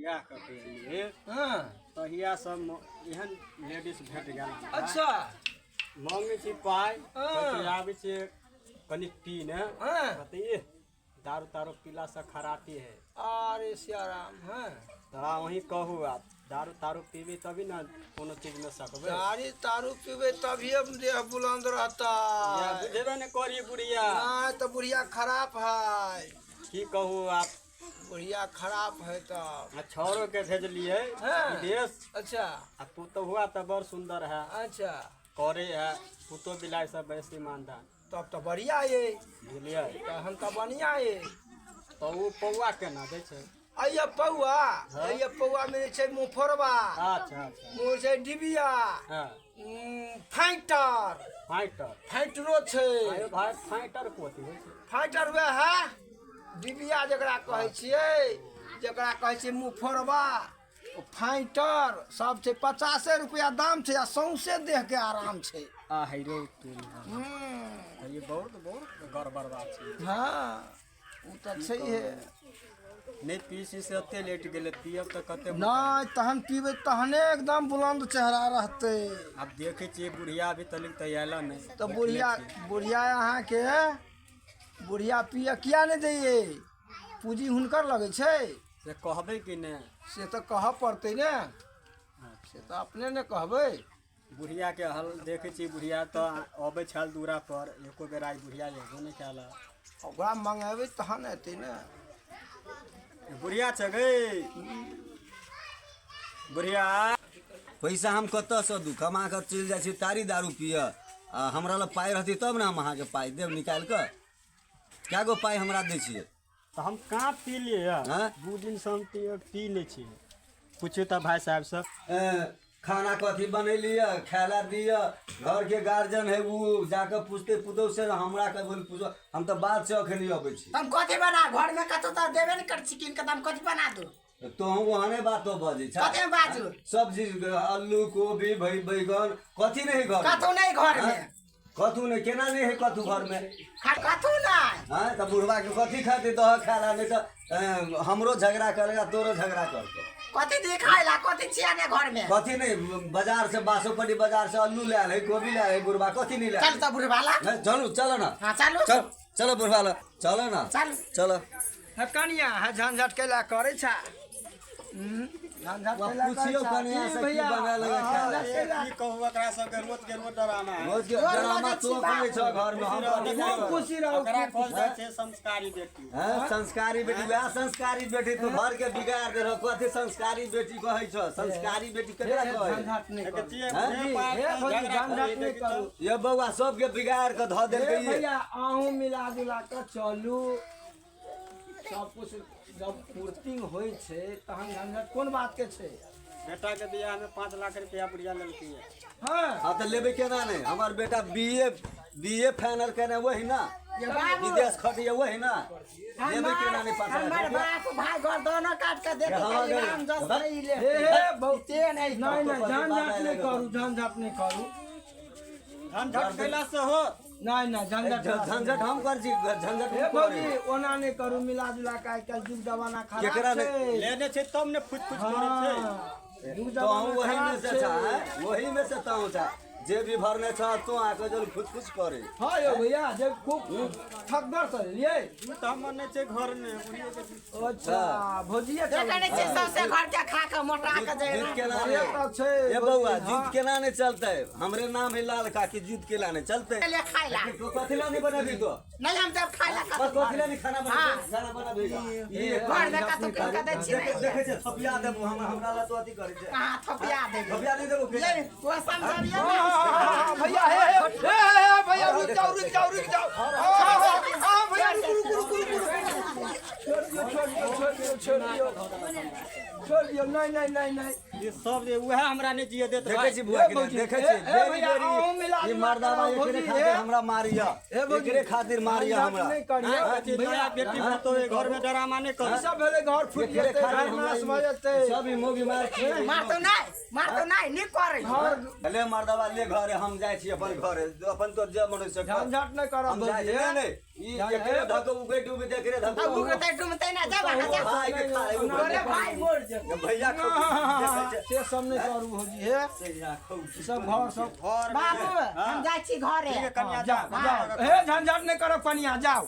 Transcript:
बियाह कऽ के एलियै हँ तहिया सब एहन लेडीज भेट गेल हमरा। अच्छा मांगै छी पाइ हँ। कहै छै आबै छियै कनि पी ने हँ। कहतै एह दारू तारू पीलासँ खराबी है। अरे सियाराम। हँ तोरा वही कहू आब दारू तारू पीबी तभी ने कोनो चीजमे सकबै। दारू तारू पीबै तभिए देह बुलंद रहता। या बुझेबे ने करी बुढ़िया। नहीं तो बुढ़िया खराब है। की कहू आप बुढ़िया खराब है तब। आ छौरो के भेजलियै हँ। विदेश। अच्छा। आ पुतहुआ तऽ बड़ सुन्दर है। अच्छा। करे है पुतो बिलाइ सब बेसी मानदान। तब तऽ बढ़िया ये। बुझलियै। तहन तऽ बढ़िया ये। तऽ ओ पौआ केना दै छै? अइया पौआ। हँ। अइया पौआ में जे छै मुँहफोरबा। अच्छा अच्छा। मुँह छै डिबिया। हँ। फाइटर। फाइटर। फाइटरो छै। आयो भाई फाइटर कथी होइ छै? फाइटर वएह है डिबिया जकरा कहै छियै, जकरा कहै छियै मुँहफोरबा, ओ फाइटर सब छै। 50 रुपया दाम छै आ सौंसे देह के आराम छै। आ हैरो तू हम्म, ये बहुत बहुत गड़बड़ बात छै। हँ ओ तऽ छैहे। नहि पीसी से एते लेट गेलै, पियब तऽ कते। नहि तहन पीबै तहने एकदम बुलंद चेहरा रहतै। आब देखै छियै बुढ़िया अभी तलिक तऽ आयल नहि। तऽ बुढ़िया बुढ़िया अहाँके बुढ़िया पिय किया नहि दैये? पूँजी हुनकर लगै छै। से कहबै कि नहि? से तऽ कहऽ पड़तै ने, से तऽ अपने ने कहबै। बुढ़िया के हल देखै छियै बुढ़िया तऽ अबै छल दूरा पर, एको बेर आइ बुढ़िया एबो नहि कयल। ओकरा मंगेबै तहन एतै ने। बुढ़िया छै गै बुढ़िया। पैसा हम कतऽसँ दू? कमा कऽ चलि जाइ छी तारी दारू पियऽ आ हमरा लग पाइ रहतै तब ने हम अहाँके पाइ देब निकालि कऽ। कए गो पाइ हमरा दै छियै? तऽ हम कहाँ पी लिए? हँ? 2 दिन से हम पी नहि छियै। पूछू तऽ भाय साहब सब। खाना कथी बनेलियै खाय ला दिअ। घरके गार्जियन है उ जाकऽ पूछतै पुतहु से, हमरा के बोल पूछो। हम तऽ बात से अखन अबै छी। हम कथी बना घर में कतौ तऽ देबे नहीं कर छी कीन के, तऽ हम कथी बना दू? तोहूँ ओहने बात तो बजै छ। कथी में बाजू? सब चीज आलू कोबी भई बैगन कथी नहीं घर में? कथू नहीं घर में। हाँ? कथू नहीं केना नहीं है कथू घर में? कथू नहीं। हाँ तऽ बुढ़वा के कथी खाते दह खाला नहीं तऽ हमरो झगड़ा करेगा तोरो झगड़ा करतो। कथी दी खाए ला कथी छिया ने घर में? कथी नहीं बाजार से बासोपट्टी बाजार से आलू ले आयल है गोभी ले आयल है बुढ़वा कथी नहीं ले चल तो बुढ़वा ला। नहीं, चलू चलो ना। हाँ चलू। चल चलो बुढ़वा ला चलो ना। चल। चलो। हे कनिया हे झंझट कैला करै छा? झंझट कैला करै पूछियो छा? कनिया की से की भैया? बनाए लगे हाँ, खाए ला? झंझट कैला। की कहू एकरा सबके रोज के रोज डरामा है। रोज के रोज ड्रामा लगै तो छी करै बाप। छ घर में हम कथी खूब करब? खुशी रहू। ओकरा खूब कहल जाइ छै संस्कारी बेटी। हाँ, संस्कारी बेटी वएह संस्कारी बेटी तो घर के बिगाड़ दे रहो। कथी संस्कारी बेटी कहै छ? संस्कारी बेटी केकरा कहै? झंझट नहि देखै करू। छियै, हाँ? जे पाइ हे भौजी, झगड़ा झंझट करै, नहि देखै करू। ये बौआ सबके बिगाड़ के धऽ हे देलकै ये। भैया अहूँ मिला जुला कऽ चलू। सब कुछ जब पूर्ति होइ छै तहन झंझट कोन बात के छै? बेटा के बियाह में 5 लाख रुपया बुढ़िया लेलकै। हाँ हाँ तऽ लेबै केना नहि? हमर बेटा B A B A final केने वही ना, ये बाबू। विदेश खटिए वही ना, लेबै केना नहि 5 लाख हमर रुपया? बाप भाई घर दोनों काट के दे हाँ, दे राम जस नहीं ले। हे हे बहुत ते नहीं। नहीं नहीं झंझट नहीं करू, झंझट नहीं करू। झंझट कैला से हो। नहीं नहीं झंझट झंझट हम कर छी झंझट हे हम भौजी करै। ओना नहीं करू, मिला जुला के आइ काल्हि युग जमाना केकरा खराब नहि- छै। लेने छै तब ने फुच फुच करै छै। हाँ, युग तोहूँ जमाना वही में खराब से छै। छा हैं? वही में से तोहूँ छा जे भी भरने छ तू आके जल फुच फुच करे। हाँ यौ भैया जे खूब थकगर से लिए। दूध तऽ हमर नहि छै घर में बुढ़िए के दूध। अच्छा भौजिए देखै नहीं छियै सबसे घर के खा के मोटा के जीत जे केना से नहि तऽ छै। ए बौआ भौजी, जीत केना नहीं चलते? हमरे नाम है लाल काकी, जीत केला नहीं चलते? ले खाए ला। तो कथी ला नहीं बनाबी तो? नहीं हम जब खाए ला बस कथी ला नहीं खाना बना हाँ। खाना बनाबी ये घर में कतौ कीन के दै छियै। देखे देखे छै थपिया देबो हम हमरा ला तो अथी करै छै। कहाँ थपिया देबै? थपिया नहीं देबो के? ये वो समझबियो हाँ, ना। हाँ, हाँ, हाँ, भैया हे हे हे हे भैया रुक जाओ रुक जाओ रुक जाओ। हाँ, हाँ, हाँ, हाँ, भैया रुक रुक रुक रुक रुक छोड़ दियो छोड़ दियो छोड़ दियो छोड़ दियो छोड़ दियो। नहीं नहीं नहीं नहीं ई सब जे उएह हमरा नहि जिए देत। देखै छी बुआ ए के भौजी, देखै ए, छी ए बेरी भैया, बेरी अहूँ मिला ई जुला मर्दावा कऽ एकरे भौजी, खातिर ए। हमरा मारिया, ए भौजी, एकरे खातिर मारिया झंझट हमरा। नहीं करियौ। भैया भैया बेटी पुतोह एहि घर में डरामा नहि करू। ई सब भेलै घर फूटि एकरे जेतै, खातिर घर हमरा नाश भऽ जेतै। सब ई मौगी मार छियै। मारतौ नहीं, मारतौ नहीं, नीक करै। घर ले मर्दावा ले घरे, हम जाइ छी अपन घरे, अपन तो जे मन से कर। झंझट नहीं करब हम जाइ भौजी, छी। ए। नहीं नहीं ई एकरे धक उगे डूबे एकरे धक अब उगतै डूबतै। हेतै ना, जाओ अहाँ, जाओ। भाई के खा एगो। तोरे भाई मर जेतौ। भैया खौ। से सब नहि करू भौजी हे। सब घर सब बाबू, हम जाइ छी घरे। ठीक है कनिया, जाओ जाओ। जाओ हे, झंझट नहि करब कनिया, जाओ।